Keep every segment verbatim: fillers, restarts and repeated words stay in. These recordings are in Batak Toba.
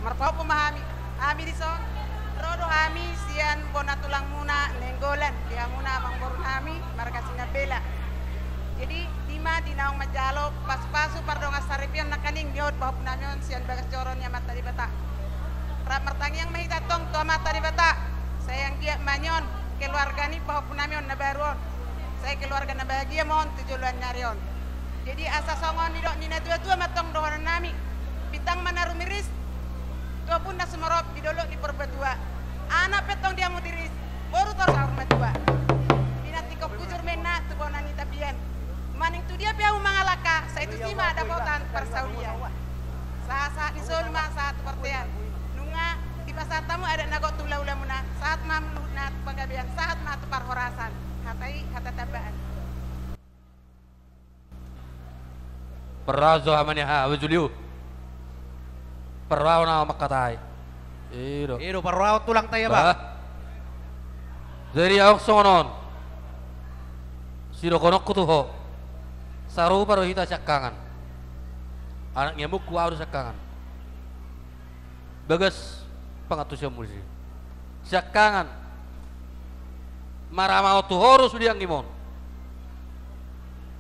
Marpahompu ma hami, hami dison, ro do hami sian bona tulangmuna Nainggolan, di hamuna amangboru nami, marga Sinambela. Jadi, dima di naung manjalo pasu-pasu pardongansaripeon nangkaning dohot pahompu nami on sian bagas joro ni Amanta Debata. Rap martangiang ma hita tong tu Amanta Debata, sai anggiat ma nion keluarga ni pahompu nami on na baru on, sai keluarga na bahagia ma on tu joloan ni ari on. Jadi, asa songon nidok ni natua-tua ma tong dohonon nami, bintang ma na rumiris, tu ombun na sumorop di dolok ni Purbatua. Anak pe tong di hamu tiris, boru torus saur matua. Pinantikhon hujur ma inna tu bona ni tapian. Maning tu dia pe hamu mangalangka, sai tusi ma dapotan parsaulian. Sahat-sahat ni solu ma sahat tu bontean. Nunga dipasahat hamu adat na gok tu hula-hulamuna, sahat ma hamu luhutna tu panggabean, sahat ma tu parhorasan. Hata i, hata tambaan. Parrajo hama ni aha, Abu Julio. Parraon na mangkatai. Ido. Ido, parraon tulang tai, Abah. Bah. Jadi, aong songon on. Sidohononku tu ho. Sarupa do hita siangkangan. Anak ni amongku ahu do siangkangan. Bagas pangantusionmu disi. Siangkangan. Maramaon tu ho do sude anggimon.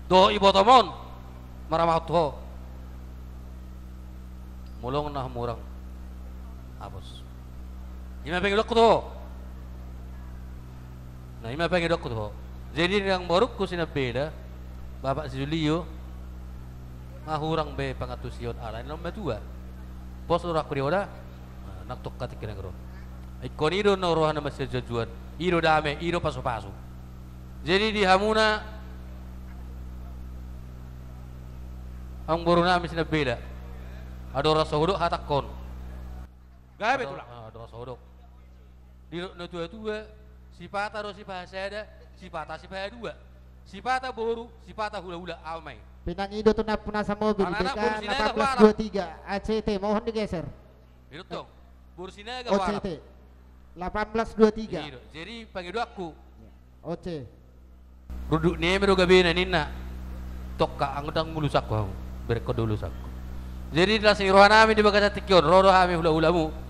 Dohot ibotomon. Maramaon tu ho. Molo na hamurang. Apus. Ima pangidoanku tu ho. Na, ima pangidoanku tu ho. Jadi, nang borungku Sinambela, Bapak Julio, nga hurang be pangantusion alai na matua. Pos do rohangku di ho da. Na, nang tong katik kena gero. Ingkon i do na roha na masianjuanjuan. I do dame, i do pasupasu. Jadi, di hamuna, amangboru nami Sinambela, andorang so hudok hatangkon. Gabe tulang. Andorang so hudok. Didok natuatua, sipata do sipahasada, sipata sipahadua. Sipata boru, sipata hulahula, aha ma i. Pinangido tu nampunasa mobil, B K delapan belas dua tiga, A C T, mohon digeser. Didok tong, boru Sinaga. O C T, delapan belas dua tiga. Jadi, pangidoanku. O C. Runduk ni eme do gabena ninna. Tongka, anggo ndang mulusanku hamu, berengkon do ulusanku. Jadi, di las ni roha nami di bagasan tingki on, ro do hami hulahulamu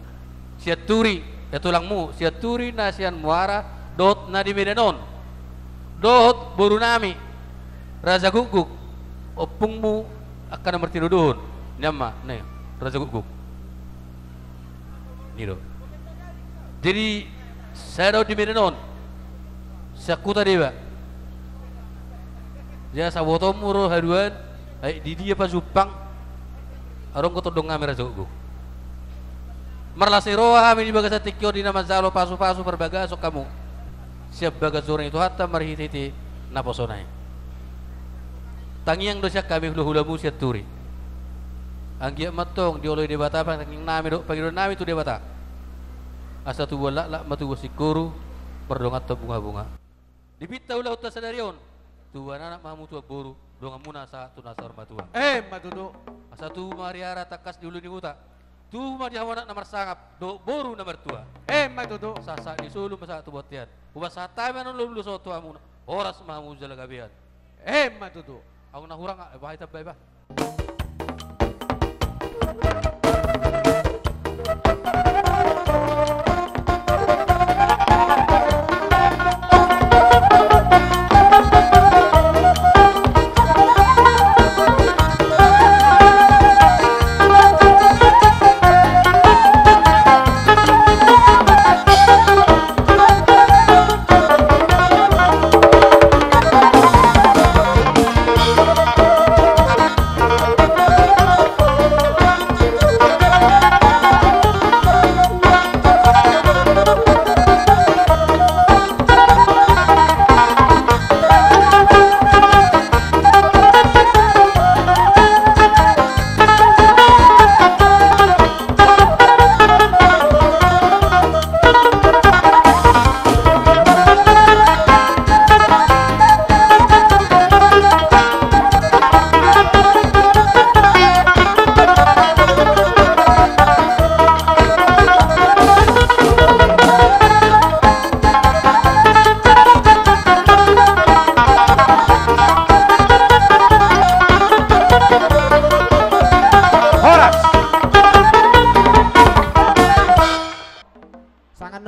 Sianturi, eh, tulangmu Sianturi na sian Muara dohot na di Medan on. Dohot boru nami Raja Gukguk, ompungmu angka na martinodohon. Nian ma, ne, Raja Gukguk. I do. Jadi, sada on di Medan on. Sian Huta Deba. Jadi, asa botoonmu ro haduan, ai di dia pajumpang, adong do tondong nami Raja Gukguk. Marlas ni roha hami di bagasan tingki on di na manjalo pasupasu parbagason hamu. Sian bagas joro ni Tuhanta marhitehite naposona i. Tangiang do sian hami hulahulamu Sianturi. Anggiat ma antong dioloi Debata pangidoan nami dohot pangidoan nami tu Debata. Asa tubuan laklak ma tubuan singkoru, mardonganhon bungabunga. Di pinta ulaonta sadari on, tubuan anak ma hamu tubuan boru, donganmuna sahat tu na saur matua. Emma tutu. Asa tubu ma hariara tangkas di ulu ni huta. Tubu ma di hamu anak na marsangap, dohot boru na martua. Emma tutu. Sahat-sahat ni solu ma sahat tu bontean. Hupasahat hami ma on ulos on tu hamuna. Horas ma hamu jala gabean. Emma tutu. Aung na hurang, ah, bahen tamba, bah.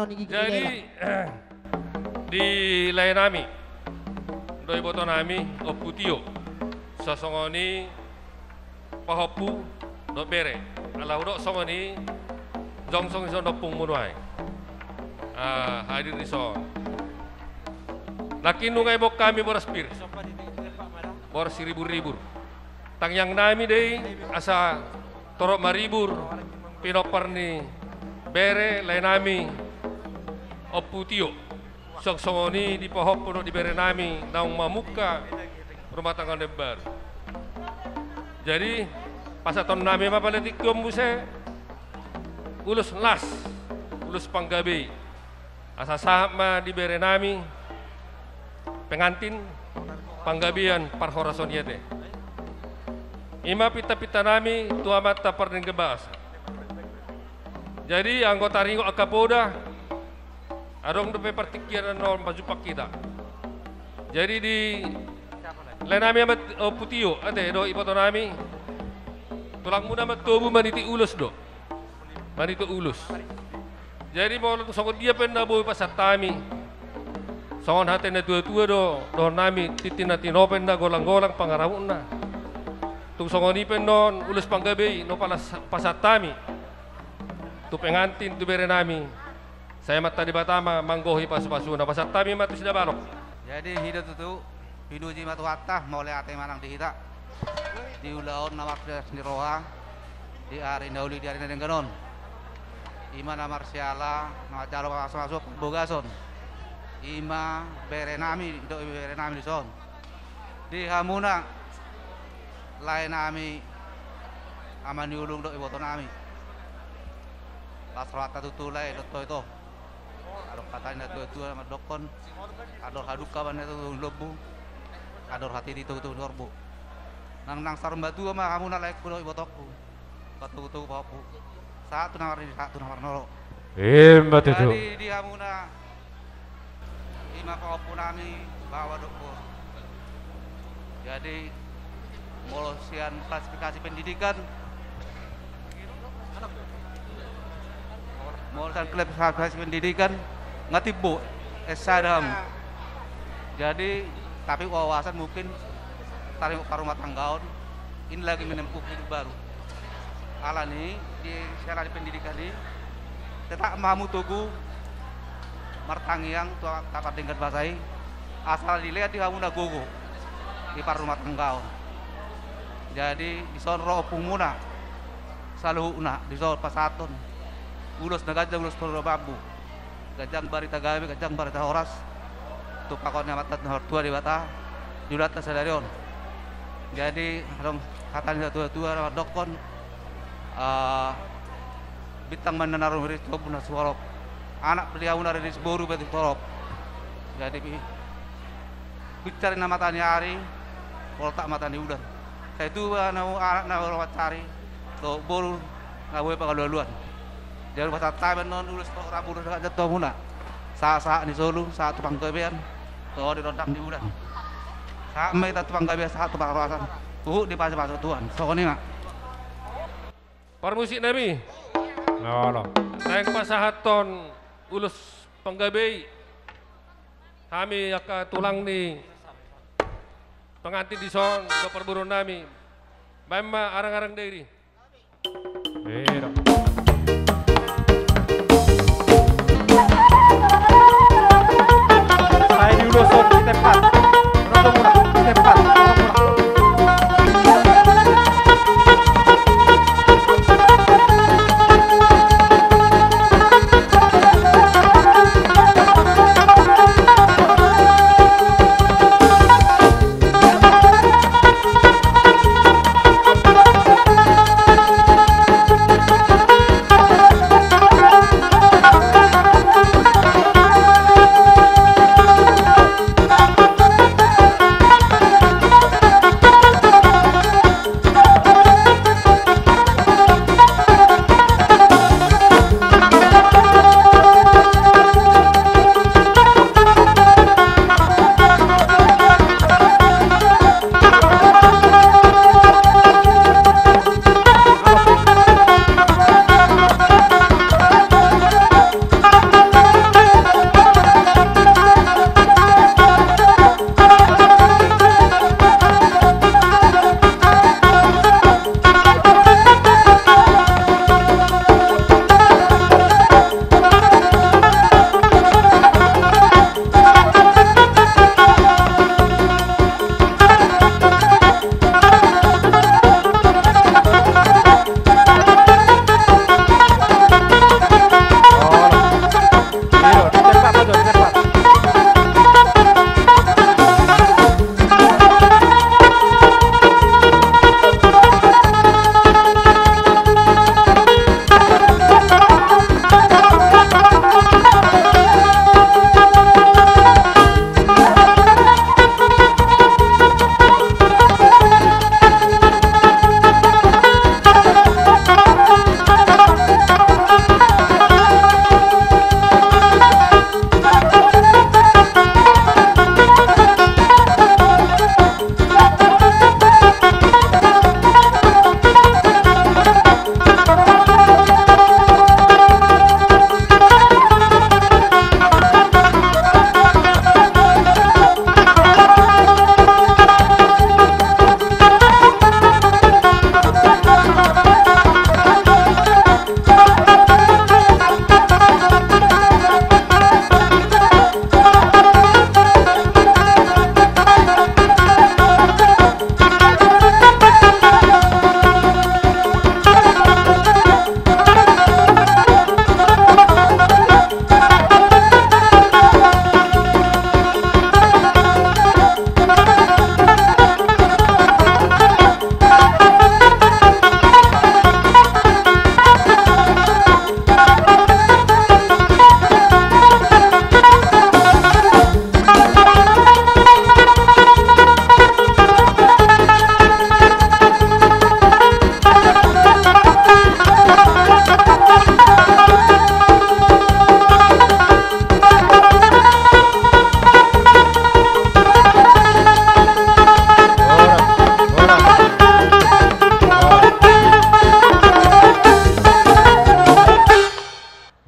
Jadi, di lae nami dohot iboto nami, Ompu Tio, songon i pahompu dohot bere. Ala hudok songon i, jongjong dison ompungmu nuaeng. Ah, hadir dison. Nangkin nunga diboan hami boras pir, boras siribur-ribur. Tangiang nami do i asa torop maribur pinompar ni bere lae nami Ompu Tio. Songon i di pahompu dohot di bere nami naung mamungka rumah tangga na baru. Jadi, pasahaton nami ma pala tingki on muse ulos las, ulos panggabei. Asa sahat ma di bere nami pengantin panggabean parhorasan i ate. I ma pinta-pinta nami tu Amanta Pardenggan Basa. Jadi, anggo taringot angka poda, adong dope partingkian na pajumpang hita. Jadi, di lae nami Amanta, Ompu Tio ate, dohot iboto nami, tulangmuna mantobu maniti ulos do. Maniti ulos. Jadi, molo tung songon dia pe na boi pasahat hami, songon hata ni na tua-tua do dohonon nami, tintin na tinopa inna, golang-golang pangarahutna. Tung songon i pe annon ulos panggabei na palas-, pasahat hami tu pengantin, tu bere nami. Sai Amanta Debata ma manggohi pasu-pasuna. Pasahat hami ma tu sidabalok. Jadi, i do tutu, pinuji ma Tuhanta, mauliate ma nang di hita di ulaon na marlas ni roha di ari na uli, di ari na denggan on. I ma na marsiala na manjalo pasu-pasu parbagason. I ma bere nami dohot bere nami dison. Di hamuna lae nami, ama ni ulung dohot iboto nami, las rohanta tutu lae dohot ito. Adong hata ni na tua-tua mandokkon: Andor hadungka ma ninna tu togu ni lombu, andor hatiti tu togu ni horbo. Nang, nang saur matua ma hamuna laengku dohot ibotongku, patogu-togu pahompu, sahat tu na marnini, sahat tu na marnono. Ima tutu. Jadi, di hamuna, i ma pahompu nami, baoa dohot boru. Jadi, molo sian klasifikasi pendidikan, molo sian klasifikasi pendidikan, nga timbo S A do hamu. Jadi, tapi wawasan mungkin taringot parumatanggaon, ingin lagi menempuh hidup baru. Alani, di siala ni pendidikan i, tetap ma hamu togu martangiang tu Amanta Pardenggan Basa i, asal dilehon di hamuna gogo di parumatanggaon. Jadi, dison ro ompungmuna saluhutna, dison pasahathon ulos na ganjang, ulos tolu na bambu. Ganjang barita gabe, ganjang barita horas, tu pangkoon ni Amanta na martua Debata di ulaonta sadari on. Jadi, adong hata ni na tua-tua na mandokkon, ah, bintang ma ninna na rumiris tu ombun na suarop, anak pe di hamuna riris, boru pe tu torop. Jadi, pi-, pinsar ninna mata ni ari, poltak mata ni udan. Sai tubu ma anak na ro mansari, dohot boru na boi pangalualuan. Jadi, pasahat hami annon ulos rambu na ganjang tu hamuna. Sahat-sahat ni solu, sahat tu panggabean, dohot di rondang ni udan. Sahat ma hita tu panggabean, sahat tu parhorasan, huhut dipasu-pasu Tuhan. Songon i ma. Parmusik nami. Olo. Naeng pasahathon ulos panggabei hami angka tulang ni pengantin dison, dohot parboruon nami. Baen ma arang-arang Dairi. Ero. Sai diuloshon di tempat. Rondong muna, di tempat. Rondong muna.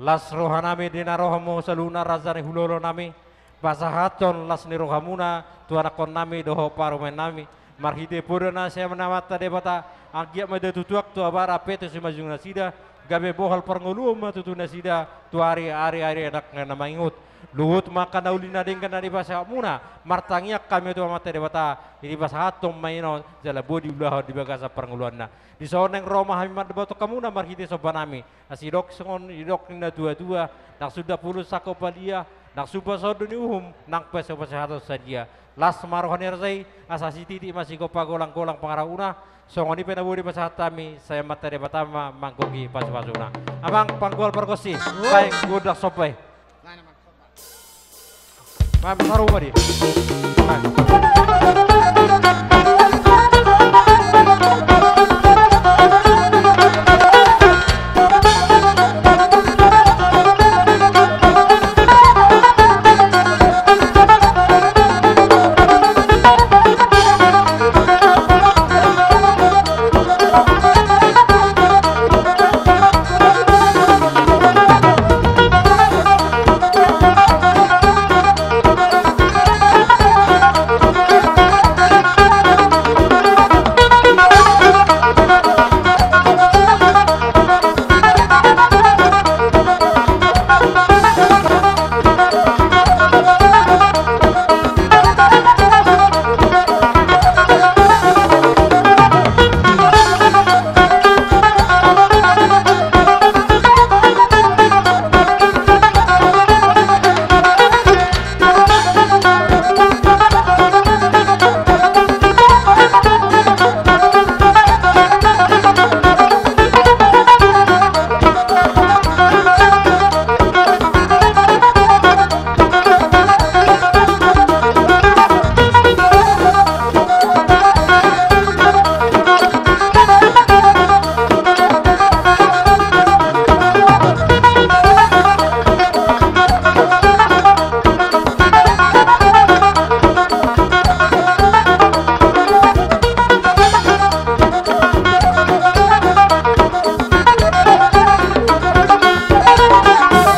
Las rohanami di na ro hamu saluhutna raja ni hulahula nami, pasahathon las ni rohamuna tu anakkonnami dohot parumaennami, marhite poda na sian Amanta Debata, anggiat ma datutuak tu abara pe tu simanjujung nasida, gabe bohal parngoluon ma tutu nasida tu ari-ari, ari anak na maingot. Luhut ma angka na uli na denggan na dipasahatmuna, martangiang hami tu Amanta Debata, dipasahathon ma i on jala boi diulahon di bagasan parngoluonna. Dison naeng ro ma hami mandapothon hamuna marhite sombanami. Asa didok songon didok ni na tua-tua, ndang suda pulus sangkop badia, ndang suda sondo ni uhum, nang pe so pasahathon sadia. Las ma roha ni raja i, asa sititi ma sigompa golang-golang pangarahutna, songon i pe na boi dipasahat hami, sai Amanta Debata ma manggohi pasu-pasuna. Amang panggual pargonsi, baen gondang somba i. Mam, saru ma di.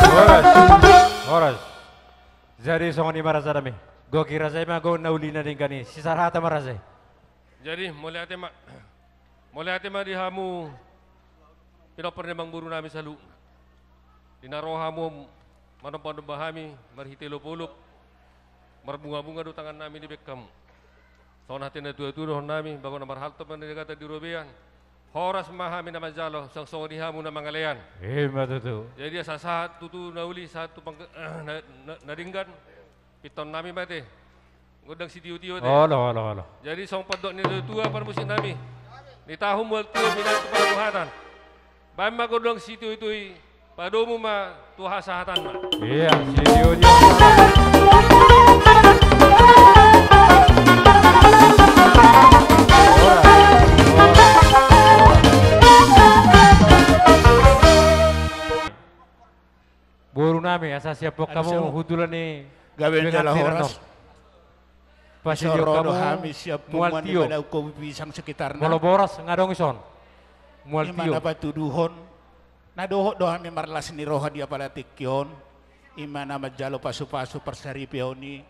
Horas. Horas. Jadi songon i ma raja nami. Goki raja i ma goki na uli na denggan i. Sisarhata ma raja i. Jadi, mauliate ma, mauliate ma di hamu, pinompar ni amangboru nami saluhutna. Di na ro hamu manomba-nomba hami, marhite olop-olop, marbunga-bunga do tangan nami dibaen hamu. Songon hata ni na tua-tua dohonon nami, bago na marhalto ma na di hata di robean, horas ma hami na manjalo, suang songon i hamu na mangalean. Ima tutu. Jadi asa sahat tutu na uli, sahat tu pangke-, na, na, na denggan, pintaon nami ma ate. Gondang sitio-tio ate. Olo, olo, olo. Jadi songon pandok ni na tua parmusik nami. Ni tahu mual tio pinantu panguhatan. Baen ma gondang sitio-tio i, padomu ma tu hasahatanna. Iya, sitio-tio. Boru nami, asa siap hamu. Asa siap. Hundulan ni gabe jala horas. Pasidi hamu do hami siap mual tio. Molo boras nga adong dison. Mual tio. Ima na patuduhon. Na dohot do hami marlas ni roha di apala tingki on. Ima na manjalo pasu-pasu parsaripeon ni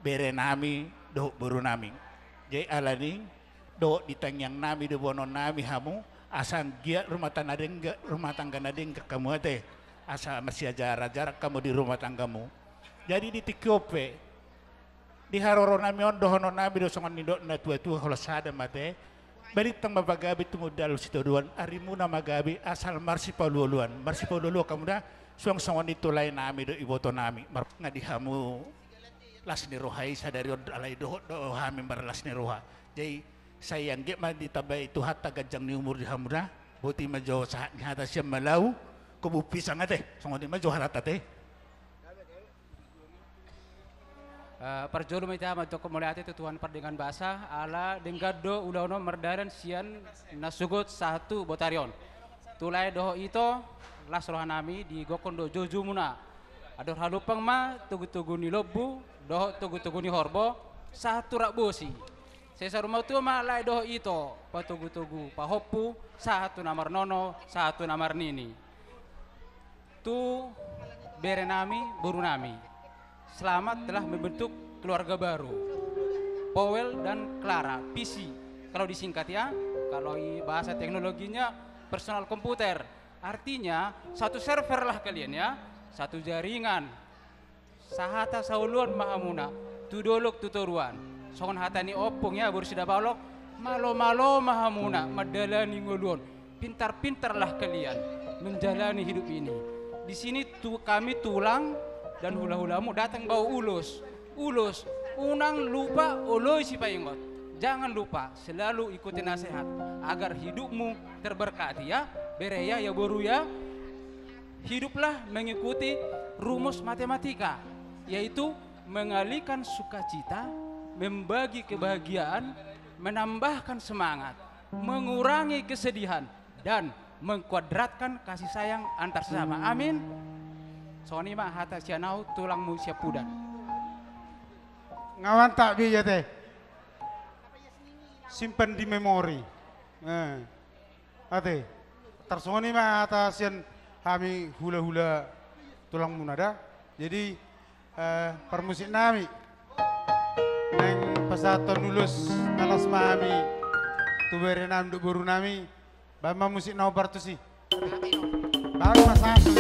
bere nami dohot boru nami. Jadi alani dohot di tangiang nami do boanon nami hamu, asa anggiat rumah tangga denggan, rumah tangga na denggan hamu ate, asa masiajar-ajaran hamu di rumah tanggamu. Jadi di tingki on pe, di haroro nami on dohonon nami do songon nidok na tua-tua holan sada ma ate, balintang ma pagabe tumundalhon sitadoan, arimuna ma gabe asal marsipaolo-oloan, marsipaolo-oloan hamu da, suang songon i tu lae nami dohot iboto nami, mar-, nga di hamu las ni roha i sadari on alai dohot do hami marlas ni roha. Jadi, sai anggiat ma ditambai Tuhanta ganjang ni umur di hamu da, boti ma jo sahat ni hata sian Malau, kobun pisang ate, songon i ma jo hatanta ate. Eh, parjolo ma hita manjou mauliate tu Tuhan pardenggan basa, ala denggan do ulaon on mardalan sian nasogot sahat tu botari on. Tu lae dohot ito, las roha nami, digokhon do joujou muna. Andor halumpang ma togu-togu ni lombu, dohot togu-togu ni horbo, sahat tu rap bosi. Sai saur matua ma lae dohot ito, patogu-togu pahompu, sahat tu na marnono, sahat tu na marnini. Tu bere nami, boru nami. Selamat telah membentuk keluarga baru. Powel dan Clara, P C. Kalau disingkat ya, kalau i-, bahasa teknologinya personal komputer. Artinya, satu server lah kalian ya, satu jaringan. Sahata saoloan ma hamuna, tu dolok tu toruan. Songon hata ni ompung ya, boru Sidabolok, malo-malo ma hamuna mandalani ngolu on. Pintar-pintarlah kalian menjalani hidup ini. Di sini tu-, kami tulang dan hula-hulamu datang bawa ulos. Ulos, unang lupa oloi sipaingot. Jangan lupa, selalu ikuti nasihat agar hidupmu terberkati ya, bere ya, ya boru ya. Hiduplah mengikuti rumus matematika, yaitu mengalihkan sukacita, membagi kebahagiaan, menambahkan semangat, mengurangi kesedihan, dan mengkuadratkan kasih sayang antar sesama. Amin. Songon i ma hata sian ahu, tulangmu Siampudan. Nga mantap be, ate. Simpan di memori. Eh. Ate, tarsongon i ma hata sian hami hula-hula tulangmuna da. Jadi, eh, parmusik nami, naeng pasahathon ulos na las ma hami tu bere nami dohot boru nami. Baen ma musik na hombar tusi. Baen ma satu.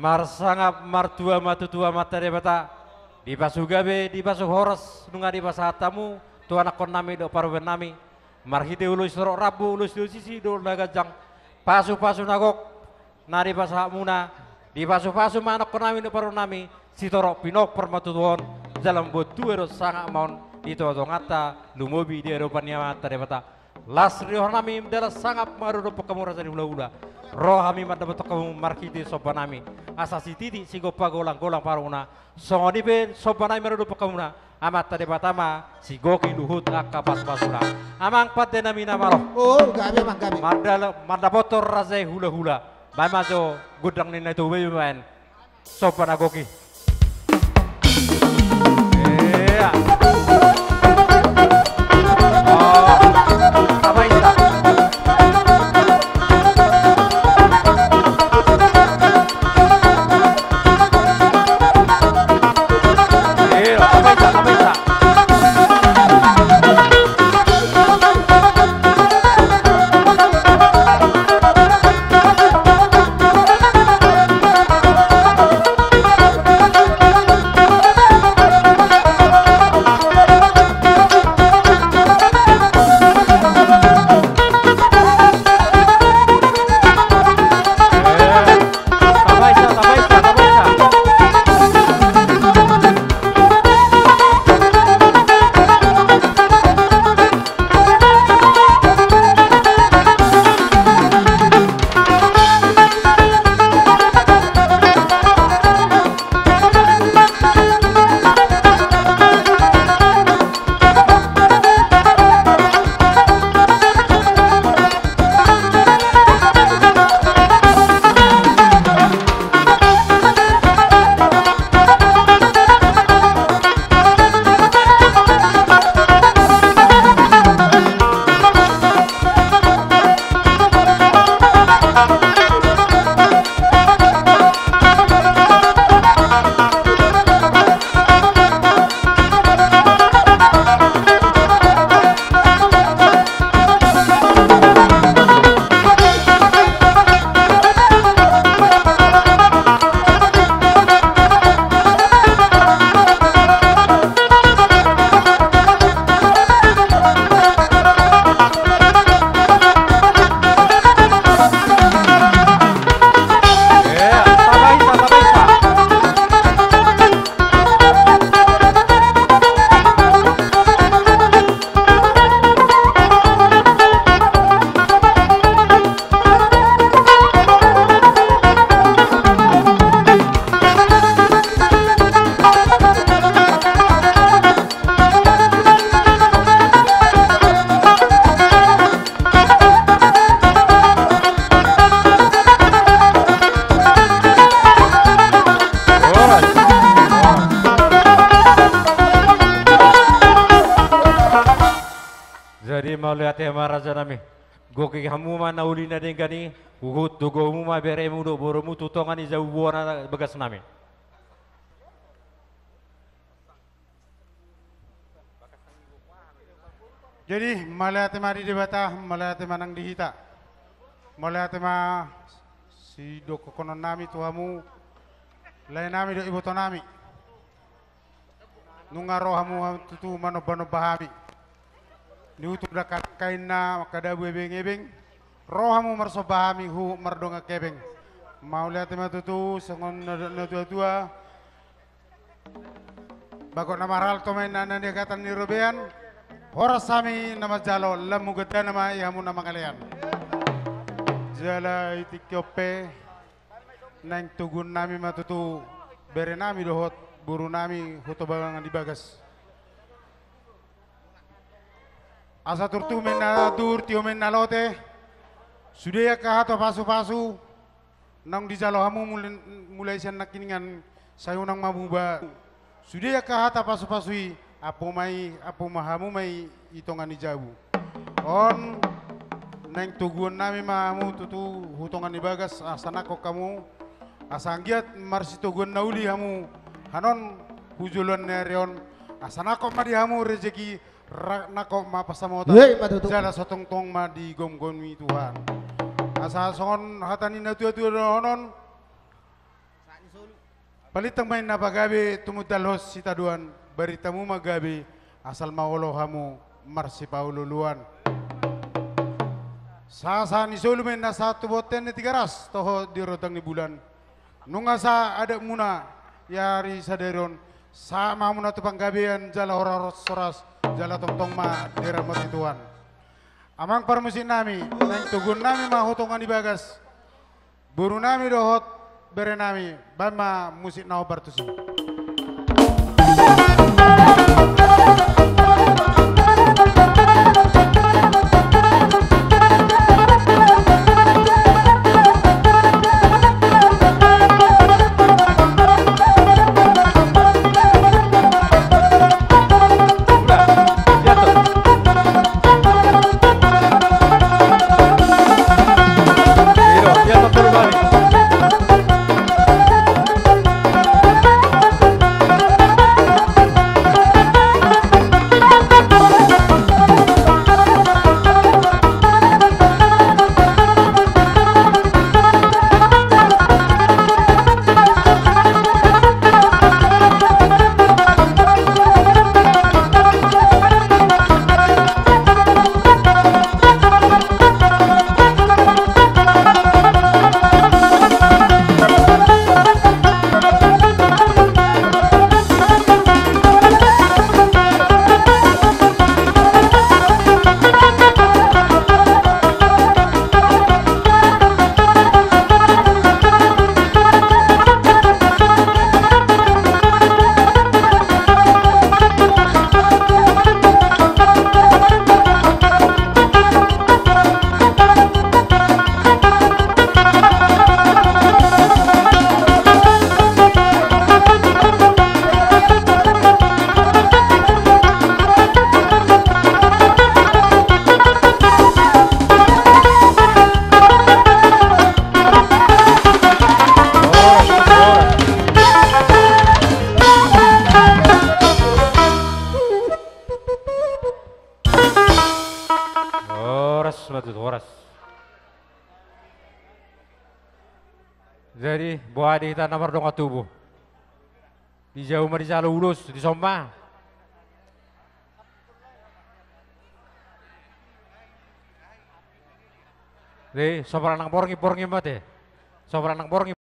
Marsangap martua ma tutu Amanta Debata, dipasu gabe, dipasu horas, nunga dipasahat hamu tu anakkonnami dohot parumaennami, marhite ulos sitorop rambu, ulos sidohot sisi dohot na ganjang, pasupasu na gok na dipasahatmuna, dipasupasu ma anakkonnami dohot parumaennami, sitorop pinompar ma tutu on, jala mamboan tua dohot sangap ma on di tongatonganta, lumobi di adopan ni Amanta Debata. Las ni rohanami mandalan sangap mangadopi hamu raja ni hulahula. Ro hami mandapothon hamu marhite sombanami, asa sititi sigompa golanggolang pangarahutna. Songon i pe sombanami mangadopi hamuna, Amanta Debata ma sigohi luhut angka pasupasuna. Amang pandenami na malo. Oh, gabe, Amang, gabe. Mandal-, mandapothon raja ni hulahula. Baen ma jo gondang ni na tubu i, baen. Somba na goki. Iya. Oh, apa itu? Iya, apa itu? Apa itu? Jadi mauliate ma rajanami. Goki hamu ma na uli na denggan i, huhut togu hamu ma beremu dohot borumu tu tonga ni jabu boa na bagasnami. Jadi, mauliate ma di Debata, mauliate ma nang di hita. Mauliate ma sidohononnami tu hamu, laenami dohot ibotonami. Nunga ro hamu tutu manombanomba hami. Di utur dangka-dangka inna mangkadabu ebeng-ebeng, ro hamu marsomba hami huhut mardongan hepeng. Mauliate ma tutu, songon na didok natuatua. Bagot na marhalto ma inna na niagatan ni robean. Horas hami na manjalo, lam hugandana ma i hamu na mangalean. Jala di tingki on pe naeng toguonnami ma tutu berenami dohot borunami Hutobangan di Bagas. Asa turtu ma inna tur, tio ma inna lote. Sude angka hata pasupasu naung dijalo hamu mulai, mulai sian nangkiningan, sai unang ma muba. Sude angka hata pasupasu i, ampu ma i, ampu ma hamu ma i di tonga ni jabu. On naeng toguonnami ma hamu tutu Hutobangan di Bagas, asa nangkok hamu, asa anggiat marsitoguon na uli hamu hanon tu joloan ni ari on, asa nangkok ma di hamu rejeki, ra-, nangkok ma pansamotan. Iya, i ma tutu. Jala so tongtong ma digomgomi Tuhan. Asa songon hata ni natuatua dohonon. Palintang ma inna pagabe tumundalhon sitadoan, baritamu ma gabe, asal ma olo hamu marsipaolooloan. Sahat-sahat ni solu ma inna sahat tu bontean ni Tigaras, toho di rondang ni bulan. Nunga sahat adatmuna di ari sadari on, sahat ma hamuna tu panggabean jala horas-horas, jala tongtong ma diramoti Tuhan. Amang parmusik nami, naeng toguon nami ma ho tonga ni bagas. Boru nami dohot bere nami, baen ma musik na hombar tusi. Horas ma tutu, horas. Jadi, boha di hita na mardongan tubu? Dijou ma dijalo ulos, dison ma. Jadi, so pola nang borngin, borngin ma ate. So pola nang borngin.